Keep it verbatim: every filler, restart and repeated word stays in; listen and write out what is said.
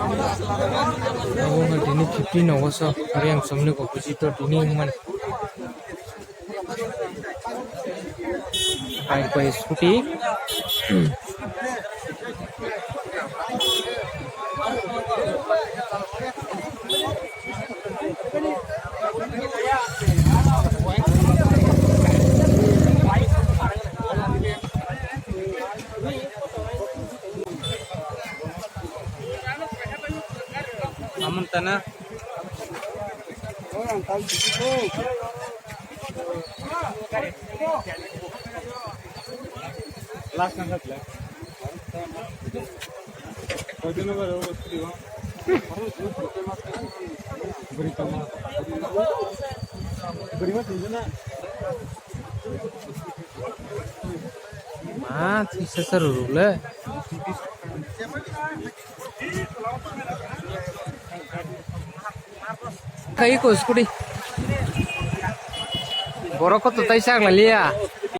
Abo wngkha tini fifteen August o Riyang somni opposite o tini wngmani. Bike bai scooty. Amun tana. Last number plate. Ah, tisa sa ruruk le. Kai ko scooty. Borok ko to tai sak la liya.